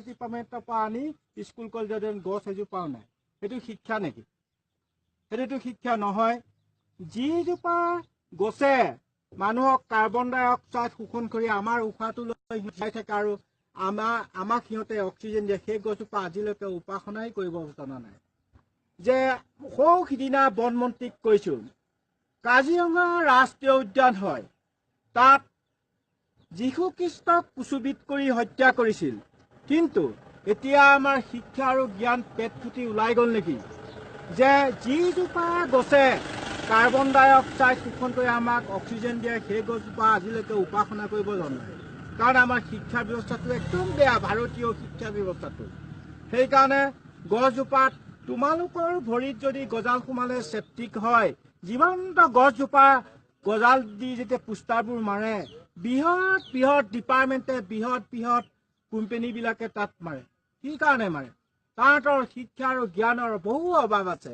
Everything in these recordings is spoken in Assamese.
ডিপাৰ্টমেণ্টৰ পৰা আনি স্কুল কলেজত গছ এজোপাও নাই। সেইটো শিক্ষা নেকি? সেইটোতো শিক্ষা নহয়। যিজোপা গছে মানুহক কাৰ্বন ডাই অক্সাইড শোষণ কৰি আমাৰ উশাহটো লৈ জীয়াই থাকে আৰু আমাক সিহঁতে অক্সিজেন দিয়ে, সেই গছজোপা আজিলৈকে উপাসনাই কৰিব জনা নাই। যে সৌ সিদিনা বন মন্ত্ৰীক কৈছো, কাজিৰঙা ৰাষ্ট্ৰীয় উদ্যান হয়, তাত যীশুখ্ৰীষ্টক কুচুবিত কৰি হত্যা কৰিছিল, কিন্তু এতিয়া আমাৰ শিক্ষা আৰু জ্ঞান পেট ফুটি ওলাই গ'ল নেকি যে যিজোপা গছে কাৰ্বন ডাই অক্সাইড শোষণ কৰি আমাক অক্সিজেন দিয়ে, সেই গছজোপা আজিলৈকে উপাসনা কৰিব জনা নাই। কাৰণ আমাৰ শিক্ষা ব্যৱস্থাটো একদম বেয়া, ভাৰতীয় শিক্ষা ব্যৱস্থাটো। সেইকাৰণে গছজোপাত তোমালোকৰ ভৰিত যদি গজাল সোমালে চেপ্টিক হয়, জীৱন্ত গছজোপা গজাল দি যেতিয়া পোষ্টাৰবোৰ মাৰে, বৃহৎ বৃহৎ ডিপাৰ্টমেণ্টে, বৃহৎ বৃহৎ কোম্পেনীবিলাকে তাত মাৰে। কি কাৰণে মাৰে? তাহাঁতৰ শিক্ষা আৰু জ্ঞানৰ বহু অভাৱ আছে,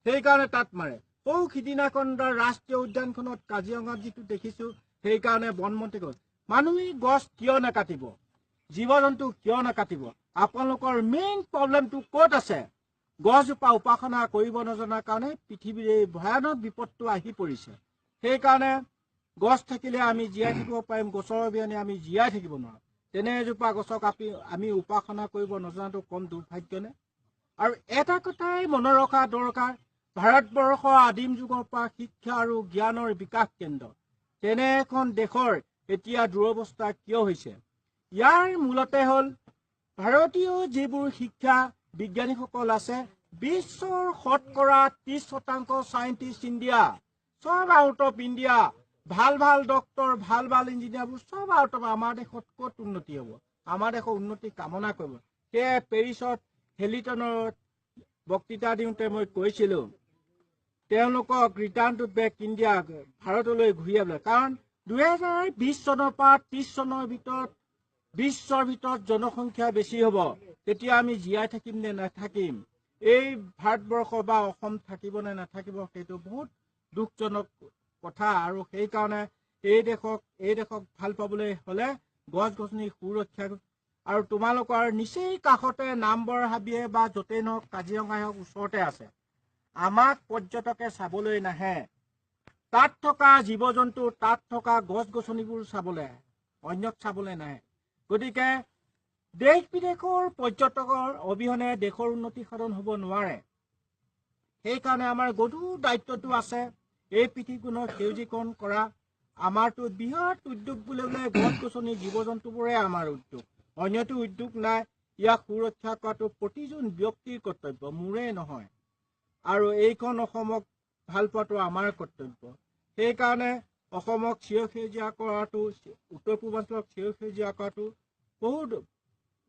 সেইকাৰণে তাত মাৰে। সৌ সিদিনাখন ৰাষ্ট্ৰীয় উদ্যানখনত কাজিৰঙাত যিটো দেখিছো, সেইকাৰণে বনমন্ত্ৰী গছ মানুহে গছ কিয় নাকাটিব, জীৱ জন্তু কিয় নাকাটিব? আপোনালোকৰ মেইন প্ৰব্লেমটো ক'ত আছে? গছজোপা উপাসনা কৰিব নজনাৰ কাৰণে পৃথিৱীৰ এই ভয়ানক বিপদটো আহি পৰিছে। সেইকাৰণে গছ থাকিলে আমি জীয়াই থাকিব পাৰিম, গছৰ অবিহনে আমি জীয়াই থাকিব নোৱাৰোঁ। তেনে এজোপা গছক আমি উপাসনা কৰিব নজনাটো কম দুৰ্ভাগ্য নে? আৰু এটা কথাই মনত ৰখা দৰকাৰ, ভাৰতবৰ্ষ আদিম যুগৰ পৰা শিক্ষা আৰু জ্ঞানৰ বিকাশ কেন্দ্ৰ, তেনে এখন দেশৰ এতিয়া দুৰৱস্থা কিয় হৈছে? ইয়াৰ মূলতে হ'ল ভাৰতীয় যিবোৰ শিক্ষা বিজ্ঞানীসকল আছে, বিশ্বৰ শতকৰা 30% চাইণ্টিষ্ট ইণ্ডিয়া, চব আউট অফ ইণ্ডিয়া, ভাল ভাল ডক্তৰ, ভাল ভাল ইঞ্জিনিয়াৰবোৰ চব আউট অফ। আমাৰ দেশত ক'ত উন্নতি হ'ব? আমাৰ দেশৰ উন্নতি কামনা কৰিব। সেয়ে পেৰিছত হেলিটনত বক্তৃতা দিওঁতে মই কৈছিলোঁ তেওঁলোকক ৰিটাৰ্ণ টু বেক ইণ্ডিয়া, ভাৰতলৈ ঘূৰি আহিবলৈ। কাৰণ 2020 চনৰ পৰা 30 চনৰ ভিতৰত বিশ্বৰ ভিতৰত জনসংখ্যা বেছি হ'ব, তেতিয়া আমি জীয়াই থাকিম নে নাথাকিম, এই ভাৰতবৰ্ষ বা অসম থাকিব নে নাথাকিব, সেইটো বহুত দুখজনক কথা। আৰু সেইকাৰণে এই দেশক ভাল পাবলৈ হ'লে গছ গছনি সুৰক্ষা আৰু তোমালোকৰ নিচেই কাষতে নামবৰ হাবিয়ে বা য'তেই নহওক, কাজিৰঙাই হওক, ওচৰতে আছে। আমাক পৰ্যটকে চাবলৈ নাহে, তাত থকা জীৱ জন্তু, তাত থকা গছ গছনিবোৰ চাবলৈ আহে, অন্যক চাবলৈ নাহে। গতিকে দেশ বিদেশৰ পৰ্যটকৰ অবিহনে দেশৰ উন্নতি সাধন হ'ব নোৱাৰে। সেইকাৰণে আমাৰ গধুৰ দায়িত্বটো আছে এই পৃথিৱীখনক সেউজীকৰণ কৰা। আমাৰতো বৃহৎ উদ্যোগ বুলিবলৈ গছ গছনি জীৱ জন্তুবোৰে আমাৰ উদ্যোগ, অন্যটো উদ্যোগ নাই। ইয়াক সুৰক্ষা কৰাটো প্ৰতিজন ব্যক্তিৰ কৰ্তব্য, মোৰে নহয়। আৰু এইখন অসমক ভাল পোৱাটো আমাৰ কৰ্তব্য। সেইকাৰণে অসমক চিৰসেউজীয়া কৰাটো, উত্তৰ পূৰ্বাঞ্চলক চিৰসেউজীয়া কৰাটো বহুত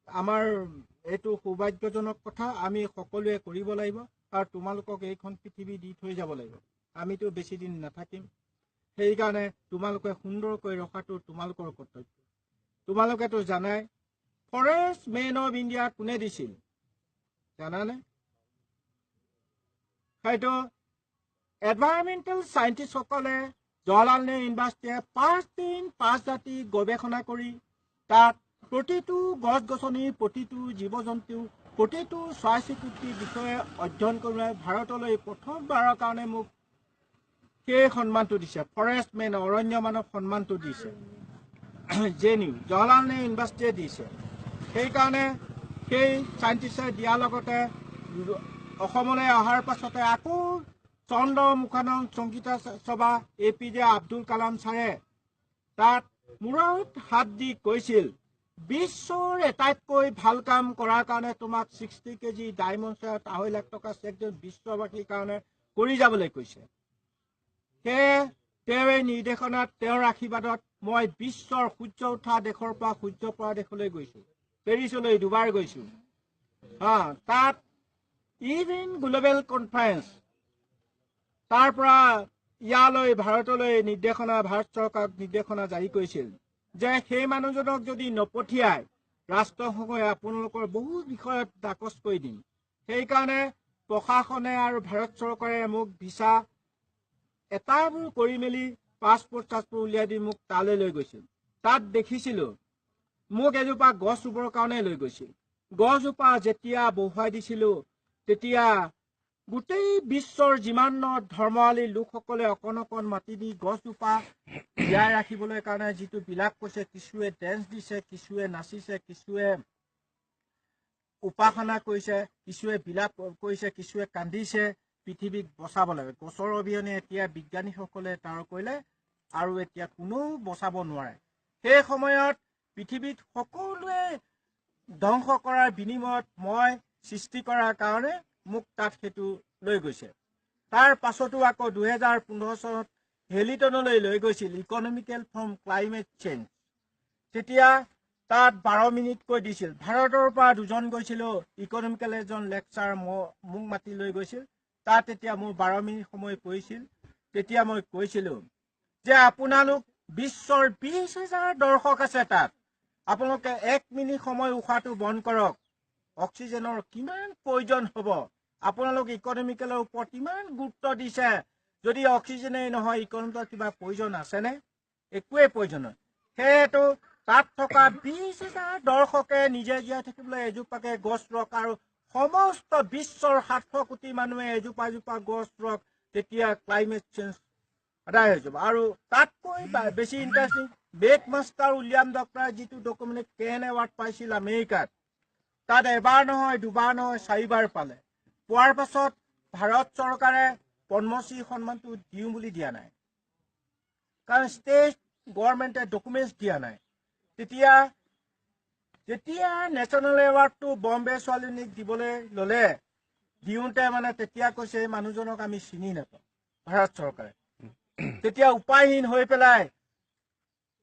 আমাৰ এইটো সৌভাগ্যজনক কথা। আমি সকলোৱে কৰিব লাগিব আৰু তোমালোকক এইখন পৃথিৱী দি থৈ যাব লাগিব। আমিতো বেছি দিন নাথাকিম। সেইকাৰণে তোমালোকে সুন্দৰকৈ ৰখাটো তোমালোকৰ কৰ্তব্য। তোমালোকেতো জানাই, ফৰেষ্ট মেন অফ ইণ্ডিয়া কোনে দিছিল জানানে? হয়তো এনভাইৰমেণ্টেল চাইণ্টিষ্টসকলে জৱাহৰলাল নেহৰু ইউনিভাৰ্চিটিয়ে 5 দিন 5 ৰাতি গৱেষণা কৰি তাত প্ৰতিটো গছ গছনি, প্ৰতিটো জীৱ জন্তু, প্ৰতিটো চৰাই চিৰিকটিৰ বিষয়ে অধ্যয়ন কৰি ভাৰতলৈ প্ৰথমবাৰৰ কাৰণে মোক সেই সন্মানটো দিছে। ফৰেষ্ট মেন, অৰণ্য মানৱ সন্মানটো দিছে জেএনইউ, জৱাহৰলাল নেহৰু ইউনিভাৰ্চিটিয়ে দিছে। সেইকাৰণে সেই চাইণ্টিষ্টে দিয়াৰ লগতে অসমলৈ অহাৰ পাছতে আকৌ চন্দ্ৰ মুখানন্দ সংগীতা সভা, এ.পি.জে. আব্দুল কালাম ছাৰে তাত মূৰত হাত দি কৈছিল, বিশ্বৰ আটাইতকৈ ভাল কাম কৰাৰ কাৰণে তোমাক 60 কেজি ডায়মণ্ড চেট, 2.5 লাখ টকা চেক বিশ্ববাসীৰ কাৰণে কৰি যাবলৈ কৈছে। সেয়ে তেওঁৰ এই নিৰ্দেশনাত, তেওঁৰ আশীৰ্বাদত মই বিশ্বৰ সূৰ্য উঠা দেশৰ পৰা সূৰ্য পৰা দেশলৈ গৈছোঁ, পেৰিছলৈ দুবাৰ গৈছোঁ। হা, তাত ইভেন গ্ল'বেল কনফাৰেন্স, তাৰ পৰা ইয়ালৈ ভাৰতলৈ নিৰ্দেশনা, ভাৰত চৰকাৰক নিৰ্দেশনা জাৰি কৰিছিল যে সেই মানুহজনক যদি নপঠিয়াই, ৰাষ্ট্ৰসংঘই আপোনালোকৰ বহু বিষয়ত নাকচ কৰি দিম। সেইকাৰণে প্ৰশাসনে আৰু ভাৰত চৰকাৰে মোক ভিছা এটাবোৰ কৰি মেলি পাছপৰ্ট চাছপৰ্ট উলিয়াই দি মোক তালৈ লৈ গৈছিল। তাত দেখিছিলোঁ, মোক এজোপা গছ ৰুবৰ কাৰণে লৈ গৈছিল। গছজোপা যেতিয়া বহুৱাই দিছিলোঁ, তেতিয়া গোটেই বিশ্বৰ যিমান ধৰ্মাৱলী লোকসকলে অকণ অকণ মাটি দি গছজোপা জীয়াই ৰাখিবলৈ কাৰণে যিটো বিলাপ কৰিছে, কিছুৱে ডেন্স দিছে, কিছুৱে নাচিছে, কিছুৱে উপাসনা কৰিছে, কিছুৱে বিলাপ কৰিছে, কিছুৱে কান্দিছে। পৃথিৱীক বচাব লাগে। গছৰ অবিহনে এতিয়া বিজ্ঞানীসকলে তাৰ কৰিলে আৰু এতিয়া কোনেও বচাব নোৱাৰে। সেই সময়ত পৃথিৱীত সকলোৱে ধ্বংস কৰাৰ বিনিময়ত মই সৃষ্টি কৰাৰ কাৰণে মোক তাত সেইটো লৈ গৈছে। তাৰ পাছতো আকৌ 2015 চনত হেলিটনলৈ লৈ গৈছিল, ইকনমিকেল ফ্ৰম ক্লাইমেট চেঞ্জ। তেতিয়া তাত 12 মিনিটকৈ দিছিল। ভাৰতৰ পৰা দুজন গৈছিলোঁ, ইকনমিকেল এজন লেকচাৰ মোক মাতি লৈ গৈছিল। তাত তেতিয়া মোৰ 12 মিনিট সময় পৰিছিল। তেতিয়া মই কৈছিলোঁ যে আপোনালোক বিশ্বৰ 20,000 দৰ্শক আছে তাত, আপোনালোকে 1 মিনিট সময় উশাহটো বন্ধ কৰক, অক্সিজেনৰ কিমান প্ৰয়োজন হ'ব। আপোনালোক ইকনমিকেলৰ ওপৰত ইমান গুৰুত্ব দিছে, যদি অক্সিজেনেই নহয় ইকনমিকেল কিবা প্ৰয়োজন আছেনে? একোৱেই প্ৰয়োজন নহয়। সেয়েতো তাত থকা 20,000 দৰ্শকে নিজে জীয়াই থাকিবলৈ এজোপাকে গছ ৰোৱক আৰু সমস্ত বিশ্বৰ 700 কোটি মানুহে এজোপা এজোপা গছ ৰোৱক, তেতিয়া ক্লাইমেট চেঞ্জ সদায় হৈ যাব। আৰু তাতকৈ বেছি ইণ্টাৰেষ্টিং, বেক মাষ্টাৰ উইলিয়াম ডক্টৰে যিটো ডকুমেণ্ট কেন এৱাৰ্ড পাইছিল আমেৰিকাত, তাত এবাৰ নহয়, দুবাৰ নহয়, চাৰিবাৰ পালে। পোৱাৰ পাছত ভাৰত চৰকাৰে পদ্মশ্ৰী সন্মানটো দিওঁ বুলি দিয়া নাই, কাৰণ ষ্টেট গভৰ্ণমেণ্টে ডকুমেণ্টছ দিয়া নাই। তেতিয়া যেতিয়া নেশ্যনেল এৱাৰ্ডটো বম্বে ছোৱালীজনীক দিবলৈ ল'লে, দিওঁতে মানে তেতিয়া কৈছে এই মানুহজনক আমি চিনি নাপাওঁ ভাৰত চৰকাৰে। তেতিয়া উপায়হীন হৈ পেলাই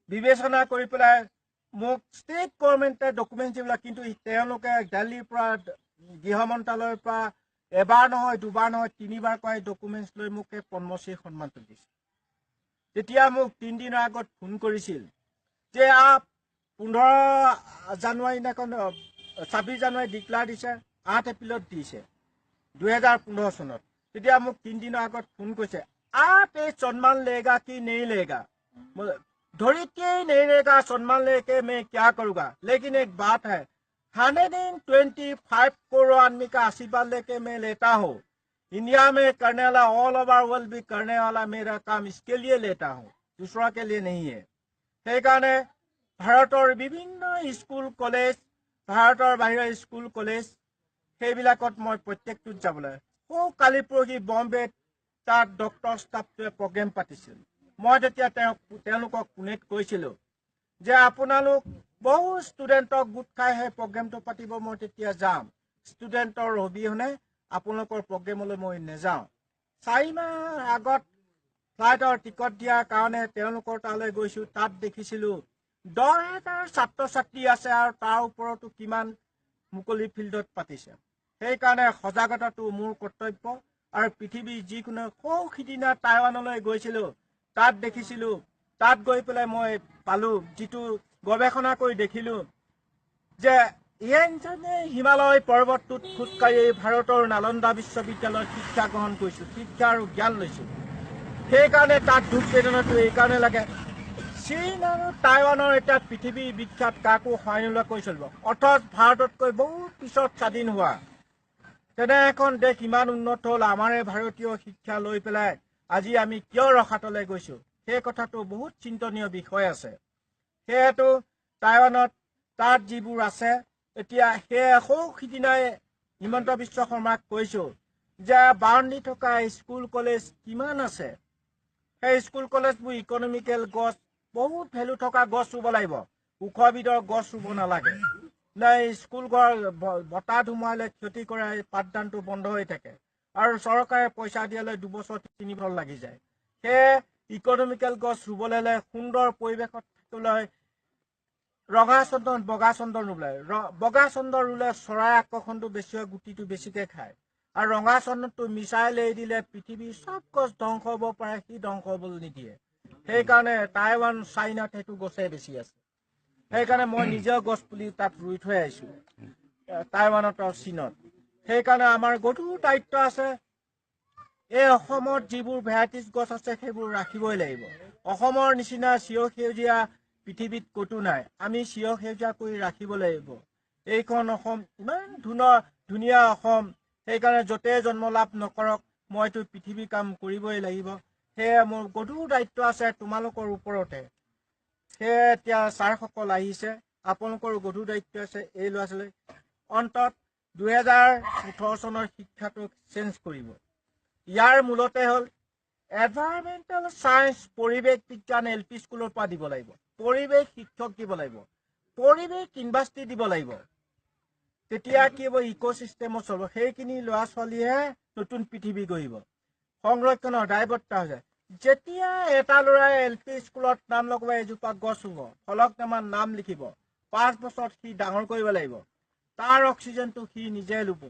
বিবেচনা কৰি পেলাই মোক ষ্টেট গভৰ্ণমেণ্টে ডকুমেণ্টছ যিবিলাক, কিন্তু তেওঁলোকে দিল্লীৰ পৰা গৃহ মন্ত্ৰালয়ৰ পৰা এবাৰ নহয়, দুবাৰ নহয়, তিনিবাৰ কৈ ডকুমেণ্টছ লৈ মোক এই পদ্মশ্ৰী সন্মানটো দিছে। তেতিয়া মোক তিনিদিনৰ আগত ফোন কৰিছিল যে 15 জানুৱাৰী দিনাখন, 26 জানুৱাৰী ডিক্লেয়াৰ দিছে, 8 এপ্ৰিলত দিছে 2015 চনত। তেতিয়া মোক তিনিদিনৰ আগত ফোন কৰিছে, आप ये सम्मान लेगा कि नहीं लेगा? धरित्री नहीं लेगा सम्मान लेके मैं क्या करूँगा, लेकिन एक बात है, 125 करोड़ आदमी का आशीर्वाद लेके मैं लेता हूँ। इंडिया में करने वाला, ऑल ओवर वर्ल्ड भी करने वाला मेरा काम इसके लिए लेता हूँ, दूसरा के लिए नहीं है। সেইকাৰণে ভাৰতৰ বিভিন্ন স্কুল কলেজ, ভাৰতৰ বাহিৰৰ স্কুল কলেজ, সেইবিলাকত মই প্ৰত্যেকটোত যাবলৈ সৌ কালি পৰহি বম্বেত তাত ডক্টৰ ষ্টাফটোৱে প্ৰগ্ৰেম পাতিছিল। মই তেতিয়া তেওঁলোকক পুনেত কৈছিলোঁ যে আপোনালোক বহু ষ্টুডেণ্টক গোট খাই সেই প্ৰগ্ৰেমটো পাতিব, মই তেতিয়া যাম। ষ্টুডেণ্টৰ অবিহনে আপোনালোকৰ প্ৰগ্ৰেমলৈ মই নেযাওঁ। 4 মাহ আগত ফ্লাইটৰ টিকট দিয়াৰ কাৰণে তেওঁলোকৰ তালৈ গৈছোঁ। তাত দেখিছিলোঁ 10,000 ছাত্ৰ ছাত্ৰী আছে আৰু তাৰ ওপৰতো কিমান মুকলি ফিল্ডত পাতিছে। সেইকাৰণে সজাগতাটো মোৰ কৰ্তব্য। আৰু পৃথিৱীৰ যিকোনো, সৌ সিদিনা টাইৱানলৈ গৈছিলোঁ, তাত দেখিছিলোঁ, তাত গৈ পেলাই মই পালোঁ, যিটো গৱেষণা কৰি দেখিলোঁ যে ইয়েনজনে হিমালয় পৰ্বতটোত খোজকাঢ়ি ভাৰতৰ নালন্দা বিশ্ববিদ্যালয়ত শিক্ষা গ্ৰহণ কৰিছিল, শিক্ষা আৰু জ্ঞান লৈছিল। সেইকাৰণে তাত দুখ বেদনাটো এইকাৰণে লাগে। চীন আৰু টাইৱানৰ এতিয়া পৃথিৱীৰ বিখ্যাত, কাকো সহায় নোলোৱাকৈ চলিব, অথচ ভাৰততকৈ বহুত পিছত স্বাধীন হোৱা তেনে এখন দেশ ইমান উন্নত হ'ল। আমাৰে ভাৰতীয় শিক্ষা লৈ পেলাই আজি আমি কিয় ৰসাতলে গৈছোঁ, সেই কথাটো বহুত চিন্তনীয় বিষয় আছে। সেয়েতো টাইৱানত তাত যিবোৰ আছে এতিয়া, সেয়ে সৌ সিদিনাই হিমন্ত বিশ্ব শৰ্মাক কৈছোঁ যে বাউণ্ডেৰী থকা স্কুল কলেজ কিমান আছে, সেই স্কুল কলেজবোৰ ইকনমিকেল গছ, বহুত ভেলু থকা গছ ৰুব লাগিব, ওখবিধৰ গছ ৰুব নালাগে। নাই স্কুল ঘৰ বতাহ ধুমুহালে ক্ষতি কৰে, পাঠদানটো বন্ধ হৈ থাকে আৰু চৰকাৰে পইচা দিয়ালৈ 2 বছৰ 3 বছৰ লাগি যায়। সেয়ে ইকনমিকেল গছ ৰুবলৈ হ'লে সুন্দৰ পৰিৱেশত থাকিবলৈ ৰঙা চন্দন, বগা চন্দন ৰুব লাগে। বগা চন্দন ৰুলে চৰাই আকৰ্ষণটো বেছি হয়, গুটিটো বেছিকে খায়। আৰু ৰঙা চন্দনটো মিছাইল এৰি দিলে পৃথিৱীৰ চব গছ ধ্বংস হ'ব পাৰে, সি ধ্বংস হ'বলৈ নিদিয়ে। সেইকাৰণে টাইৱান চাইনাত সেইটো গছে বেছি আছে। সেইকাৰণে মই নিজেও গছ পুলি তাত ৰুই থৈ আহিছোঁ টাইৱানত আৰু চীনত। সেইকাৰণে আমাৰ গধুৰ দায়িত্ব আছে। এই অসমত যিবোৰ ভেৰাইটিজ গছ আছে সেইবোৰ ৰাখিবই লাগিব। অসমৰ নিচিনা চিৰসেউজীয়া পৃথিৱীত ক'তো নাই। আমি চিৰসেউজীয়া কৰি ৰাখিব লাগিব। এইখন অসম ইমান ধুনীয়া অসম, সেইকাৰণে য'তে জন্ম লাভ নকৰক মইতো পৃথিৱীৰ কাম কৰিবই লাগিব। সেয়ে মোৰ গধুৰ দায়িত্ব আছে তোমালোকৰ ওপৰতে। সেয়ে এতিয়া ছাৰসকল আহিছে, আপোনালোকৰ গধুৰ দায়িত্ব আছে এই ল'ৰা ছোৱালী। অন্তত 2018 চনৰ শিক্ষাটো চেঞ্জ কৰিব। ইয়াৰ মূলতে হ'ল এনভাইৰমেণ্টেল চায়েন্স, পৰিৱেশ বিজ্ঞান এল পি স্কুলৰ পৰা দিব লাগিব, পৰিৱেশ শিক্ষক দিব লাগিব, পৰিৱেশ ইউনিভাৰ্চিটি দিব লাগিব। তেতিয়া কি হ'ব, ইক' চিষ্টেমত চলিব। সেইখিনি ল'ৰা ছোৱালীয়ে নতুন পৃথিৱী গঢ়িব, সংৰক্ষণৰ দায়বদ্ধতা হৈ যায়। যেতিয়া এটা ল'ৰাই এল পি স্কুলত নাম লগাব, এজোপা গছ ৰুব, ফলকনামাত নাম লিখিব, 5 বছৰত সি ডাঙৰ কৰিব লাগিব, তাৰ অক্সিজেনটো সি নিজে ল'ব।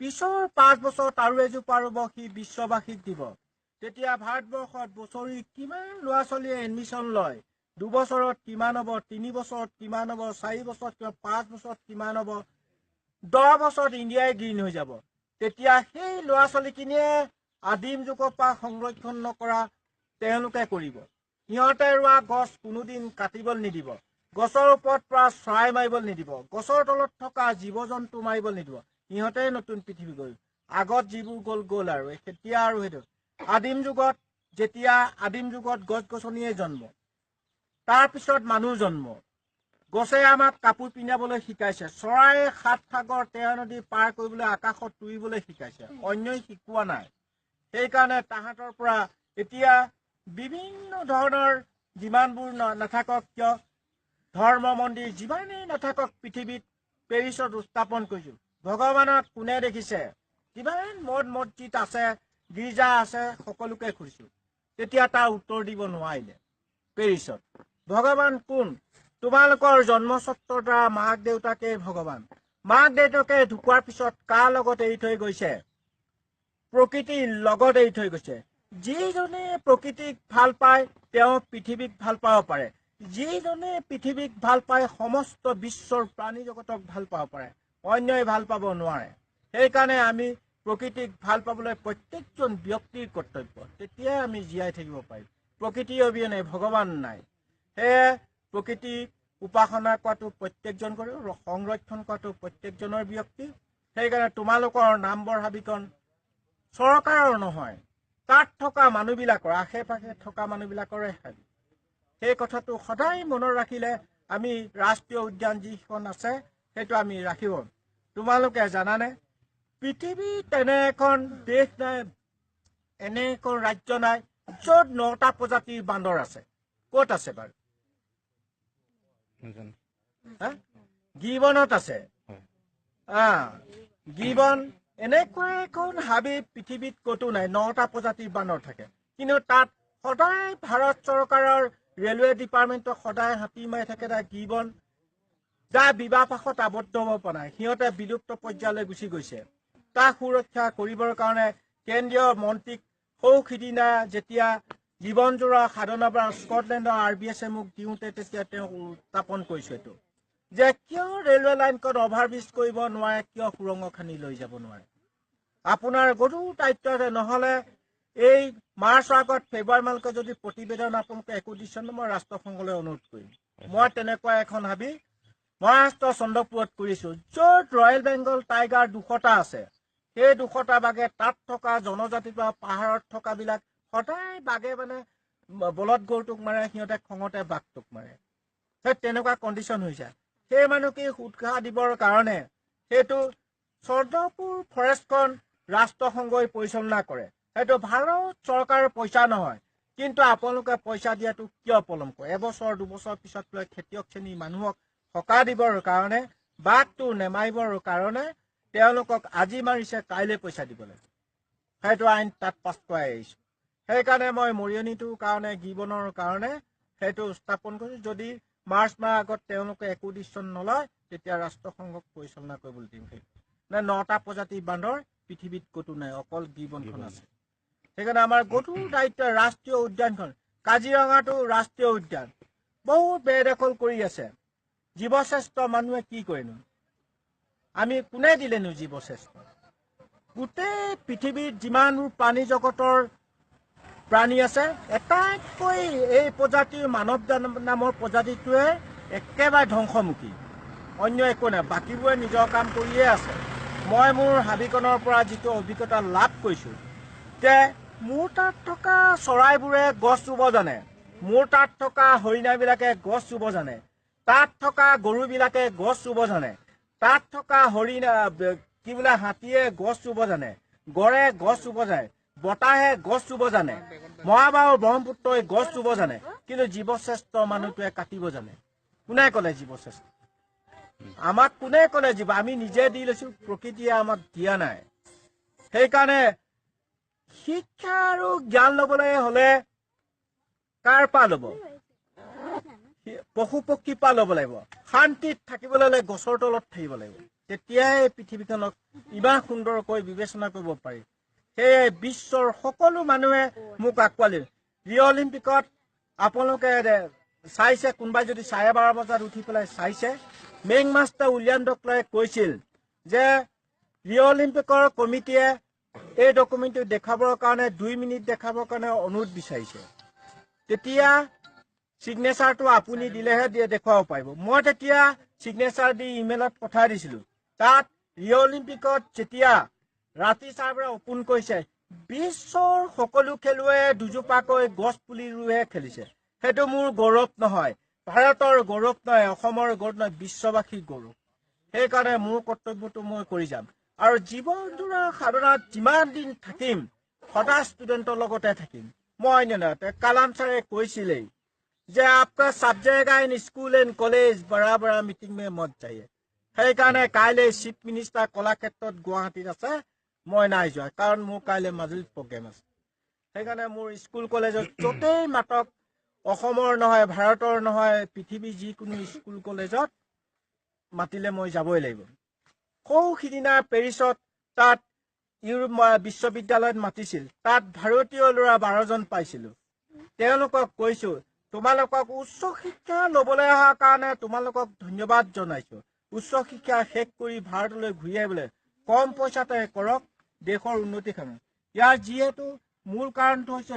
পিছৰ 5 বছৰত আৰু এজোপা ৰুব, সি বিশ্ববাসীক দিব। তেতিয়া ভাৰতবৰ্ষত বছৰি কিমান ল'ৰা ছোৱালীয়ে এডমিশ্যন লয়, 2 বছৰত কিমান হ'ব, 3 বছৰত কিমান হ'ব, 4 বছৰত কিমান, 5 বছৰত কিমান হ'ব, 10 বছৰত ইণ্ডিয়াই গ্ৰীণ হৈ যাব। তেতিয়া সেই ল'ৰা ছোৱালীখিনিয়ে আদিম যুগৰ পৰা সংৰক্ষণ নকৰা তেওঁলোকে কৰিব। সিহঁতে ৰোৱা গছ কোনোদিন কাটিবলৈ নিদিব, গছৰ ওপৰত পৰা চৰাই মাৰিবলৈ নিদিব, গছৰ তলত থকা জীৱ জন্তু মাৰিবলৈ নিদিব। সিহঁতে নতুন পৃথিৱী গ'ল। আগত যিবোৰ গ'ল গ'ল আৰু এতিয়া আৰু সেইটো আদিম যুগত, যেতিয়া আদিম যুগত গছ গছনিয়ে জন্ম, তাৰপিছত মানুহ জন্ম। গছে আমাক কাপোৰ পিন্ধাবলৈ শিকাইছে, চৰাইয়ে 7 সাগৰ 13 নদী পাৰ কৰিবলৈ আকাশত তুৰিবলৈ শিকাইছে, অন্যই শিকোৱা নাই। সেইকাৰণে তাহাঁতৰ পৰা এতিয়া বিভিন্ন ধৰণৰ যিমানবোৰ নাথাকক কিয়, ধৰ্ম মন্দিৰ যিমানেই নাথাকক পৃথিৱীত পেৰিছত উত্থাপন কৰিছোঁ। ভগৱানক কোনে দেখিছে? যিমান মঠ মছজিদ আছে, গীৰ্জা আছে, সকলোকে সুধিছোঁ, তেতিয়া তাৰ উত্তৰ দিব নোৱাৰিলে। পেৰিছত ভগৱান কোন? তোমালোকৰ জন্মস্বত্বৰ দ্বাৰা মাক দেউতাকে ভগৱান। মাক দেউতাকে ঢুকোৱাৰ পিছত কাৰ লগত এৰি থৈ গৈছে? প্ৰকৃতিৰ লগত এৰি থৈ গৈছে। যিজনে প্ৰকৃতিক ভাল পায় তেওঁ পৃথিৱীক ভাল পাব পাৰে, যিজনে পৃথিৱীক ভাল পায় সমস্ত বিশ্বৰ প্ৰাণী জগতক ভাল পাব পাৰে, অন্যই ভাল পাব নোৱাৰে। সেইকাৰণে আমি প্ৰকৃতিক ভাল পাবলৈ প্ৰত্যেকজন ব্যক্তিৰ কৰ্তব্য, তেতিয়াই আমি জীয়াই থাকিব পাৰিম। প্ৰকৃতিৰ অবিহনে ভগৱান নাই। সেয়ে প্ৰকৃতিক উপাসনা কৰাটো প্ৰত্যেকজন কৰে, সংৰক্ষণ কৰাটো প্ৰত্যেকজনৰ ব্যক্তি। সেইকাৰণে তোমালোকৰ নামবৰ হাবিখন চৰকাৰৰ নহয়, তাত থকা মানুহবিলাকৰ, আশে পাশে থকা মানুহবিলাকৰে হাবি। সেই কথাটো সদায় মনত ৰাখিলে আমি ৰাষ্ট্ৰীয় উদ্যান যিখন আছে সেইটো আমি ৰাখিব। তোমালোকে জানানে পৃথিৱীত তেনে এখন দেশ নাই, এনে এখন ৰাজ্য নাই য'ত 9টা প্ৰজাতিৰ বান্দৰ আছে। ক'ত আছে বাৰু? গিবনত আছে। গিবন এনেকুৱা এখন হাবি পৃথিৱীত ক'তো নাই, 9টা প্ৰজাতিৰ বান্দৰ থাকে। কিন্তু তাত সদায় ভাৰত চৰকাৰৰ ৰেলৱে ডিপাৰ্টমেণ্টক সদায় হাতী মাৰি থাকে। তাৰ গিবন যাৰ বিবাহ পাশত আবদ্ধ হ'ব পৰা নাই, সিহঁতে বিলুপ্ত পৰ্যায়লৈ গুচি গৈছে। তাক সুৰক্ষা কৰিবৰ কাৰণে কেন্দ্ৰীয় মন্ত্ৰীক সৌ সিদিনা যেতিয়া জীৱনজোৰা সাধনাৰ পৰা স্কটলেণ্ডৰ আৰ বি এছে মোক দিওঁতে তেতিয়া তেওঁক উত্থাপন কৰিছোঁ এইটো, যে কিয় ৰেলৱে লাইনখন অভাৰব্ৰিজ কৰিব নোৱাৰে, কিয় সুৰংগ খান্দি লৈ যাব নোৱাৰে। আপোনাৰ গধুৰ দায়িত্ব আছে, নহ'লে এই মাৰ্চৰ আগত ফেব্ৰুৱাৰী মাহলৈকে যদি প্ৰতিবেদন আপোনালোকে একো দিছে, মই ৰাষ্ট্ৰসংঘলৈ অনুৰোধ কৰিম। মই তেনেকুৱা এখন হাবি মহাৰাষ্ট্ৰ চন্দ্ৰপুৰত কৰিছোঁ, য'ত ৰয়েল বেংগল টাইগাৰ 200টা আছে। সেই 200টা বাঘে তাত থকা জনজাতি বা পাহাৰত থকাবিলাক সদায় বাঘে মানে বলদ গৰুটোক মাৰে, সিহঁতে খঙতে বাঘটোক মাৰে। সেই তেনেকুৱা কণ্ডিশ্যন হৈ যায়। সেই মানুহক উৎসাহ দিবৰ কাৰণে সেইটো চন্দ্ৰপুৰ ফৰেষ্টখন ৰাষ্ট্ৰসংঘই পৰিচালনা কৰে, সেইটো ভাৰত চৰকাৰৰ পইচা নহয়। কিন্তু আপোনালোকে পইচা দিয়াটো কিয় পলম কৰে? এবছৰ দুবছৰ পিছত লৈ খেতিয়ক শ্ৰেণীৰ মানুহক সকাহ দিবৰ কাৰণে, বাঘটো নেমাৰিবৰ কাৰণে তেওঁলোকক আজি মাৰিছে কাইলৈ পইচা দিব লাগে, সেইটো আইন তাত পাছ কৰাই আহিছোঁ। সেইকাৰণে মই মৰিয়নিটোৰ কাৰণে, গিবনৰ কাৰণে সেইটো স্থাপন কৰিছোঁ। যদি মাৰ্চ মাহৰ আগত তেওঁলোকে একো ডিচিশ্যন নলয়, তেতিয়া ৰাষ্ট্ৰসংঘক পৰিচালনা কৰিবলৈ দিম। সেইটো নে 9টা প্ৰজাতিৰ বান্দৰ পৃথিৱীত ক'তো নাই, অকল গিবনখন আছে। সেইকাৰণে আমাৰ গধুৰ দায়িত্ব ৰাষ্ট্ৰীয় উদ্যানখন, কাজিৰঙাটো ৰাষ্ট্ৰীয় উদ্যান, বহুত বেদখল কৰি আছে। জীৱশ্ৰেষ্ঠ মানুহে কি কৰেনো? আমি কোনে দিলেনো জীৱশ্ৰেষ্ঠ? গোটেই পৃথিৱীত যিমানবোৰ প্ৰাণী জগতৰ প্ৰাণী আছে, এটাইতকৈ এই প্ৰজাতিৰ মানৱ নামৰ প্ৰজাতিটোৱে একেবাৰে ধ্বংসমুখী। অন্য একো নাই। বাকীবোৰে নিজৰ কাম কৰিয়ে আছে। মই মোৰ হাবিখনৰ পৰা যিটো অভিজ্ঞতা লাভ কৰিছোঁ যে মোৰ তাত থকা চৰাইবোৰে গছ ৰুব জানে, মোৰ তাত থকা হৰিণাবিলাকে গছ ৰুব জানে, তাত থকা গৰুবিলাকে গছ ৰুব জানে, তাত থকা হৰিণা কি বোলে হাতীয়ে গছ ৰুব জানে, গড়ে গছ ৰুব জানে, বতাহে গছ ৰুব জানে, মহাবাহু ব্ৰহ্মপুত্ৰই গছ ৰুব জানে, কিন্তু জীৱশ্ৰেষ্ঠ মানুহটোৱে কাটিব জানে। কোনে ক'লে জীৱশ্ৰেষ্ঠ? আমাক কোনে ক'লে জীৱ? আমি নিজে দি লৈছো, প্ৰকৃতিয়ে আমাক দিয়া নাই। সেইকাৰণে শিক্ষা আৰু জ্ঞান ল'বলৈ হ'লে কাৰ পৰা ল'ব? পশু পক্ষীৰ পৰা ল'ব লাগিব। শান্তিত থাকিবলৈ হ'লে গছৰ তলত থাকিব লাগিব, তেতিয়াই পৃথিৱীখনক ইমান সুন্দৰকৈ বিবেচনা কৰিব পাৰি। সেয়ে বিশ্বৰ সকলো মানুহে মোক আঁকোৱালি। ৰিঅ' অলিম্পিকত আপোনালোকে চাইছে, কোনোবাই যদি 12:30 বজাত উঠি পেলাই চাইছে, মেং মাষ্টাৰ উইলিয়াম ডক্টৰে কৈছিল যে ৰিঅ' অলিম্পিকৰ কমিটিয়ে এই ডকুমেণ্টটো দেখুৱাবৰ কাৰণে 2 মিনিট দেখাবৰ কাৰণে অনুৰোধ বিচাৰিছে। তেতিয়া ছিগনেচাৰটো আপুনি দিলেহে দেখুৱাব পাৰিব। মই তেতিয়া ছিগনেচাৰ দি ইমেইলত পঠাই দিছিলোঁ। তাত ৰিঅ' অলিম্পিকত যেতিয়া ৰাতি 4:30 অপেন কৰিছে, বিশ্বৰ সকলো খেলুৱৈয়ে দুজোপাকৈ গছ পুলি ৰুইহে খেলিছে। সেইটো মোৰ গৌৰৱ নহয়, ভাৰতৰ গৌৰৱ নহয়, অসমৰ গৌৰৱ নহয়, বিশ্ববাসীৰ গৌৰৱ। সেইকাৰণে মোৰ কৰ্তব্যটো মই কৰি যাম। আৰু জীৱনজোৰা সাধনাত যিমান দিন থাকিম সদায় ষ্টুডেণ্টৰ লগতে থাকিম। মই নহয়, কালাম ছাৰে কৈছিলেই যে आपका सब जगह इन স্কুল এণ্ড কলেজ बड़ा बड़ा মিটিং মে মত जाइए। সেইকাৰণে কাইলৈ চিফ মিনিষ্টাৰ কলাক্ষেত্ৰত গুৱাহাটীত আছে, মই নাই যোৱা, কাৰণ মোৰ কাইলৈ মাজুলীত প্ৰগ্ৰেম আছে। সেইকাৰণে মোৰ স্কুল কলেজত য'তেই মাতক, অসমৰ নহয়, ভাৰতৰ নহয়, পৃথিৱীৰ যিকোনো স্কুল কলেজত মাতিলে মই যাবই লাগিব। সৌ সিদিনা পেৰিছত তাত ইউৰোপ বিশ্ববিদ্যালয়ত মাতিছিল, তাত ভাৰতীয় ল'ৰা 12জন পাইছিলোঁ। তেওঁলোকক কৈছোঁ, তোমালোকক উচ্চ শিক্ষা ল'বলৈ অহাৰ কাৰণে তোমালোকক ধন্যবাদ জনাইছোঁ। উচ্চ শিক্ষা শেষ কৰি ভাৰতলৈ ঘূৰি আহিবলৈ কম পইচাতে কৰক, দেশৰ উন্নতি সাধন। ইয়াৰ যিহেতু মূল কাৰণটো হৈছে,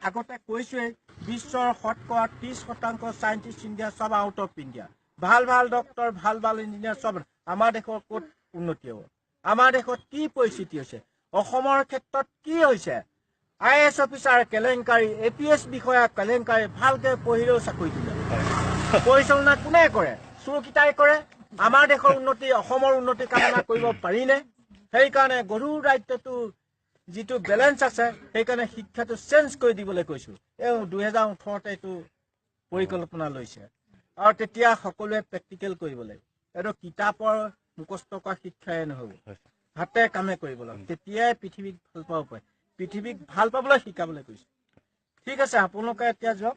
আগতে কৈছোৱেই, বিশ্বৰ 30% চাইণ্টিষ্ট ইণ্ডিয়া চব আউট অফ ইণ্ডিয়া। ভাল ভাল ডক্টৰ, ভাল ভাল ইঞ্জিনিয়াৰ চব। আমাৰ দেশৰ ক'ত উন্নতি হ'ব? আমাৰ দেশত কি পৰিস্থিতি হৈছে? অসমৰ ক্ষেত্ৰত কি হৈছে? IAS officer কেলেংকাৰী, APS বিষয়া কেলেংকাৰী, ভালকে পঢ়িলেও চাকৰি দিলে। পৰিচালনা কোনে কৰে? চোৰকেইটাই কৰে। আমাৰ দেশৰ উন্নতি, অসমৰ উন্নতি কামনা কৰিব পাৰিনে? সেইকাৰণে গৰুৰ দায়িত্বটো যিটো বেলেঞ্চ আছে, সেইকাৰণে শিক্ষাটো চেঞ্জ কৰি দিবলৈ কৈছোঁ। এই 2018তে এইটো পৰিকল্পনা লৈছে। আৰু তেতিয়া সকলোৱে প্ৰেক্টিকেল কৰিব লাগিব। এইটো কিতাপৰ মুখস্থ কৰা শিক্ষাই নহ'ব, হাতে কামে কৰিব লাগিব। তেতিয়াই পৃথিৱীক ভাল পাব পাৰে। পৃথিৱীক ভাল পাবলৈ শিকাবলৈ কৈছোঁ। ঠিক আছে, আপোনালোকে এতিয়া যাওক।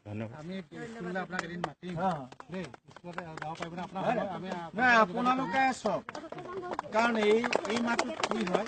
নাই, আপোনালোকে চাওক, কাৰণ এই মাহটোত কি হয়,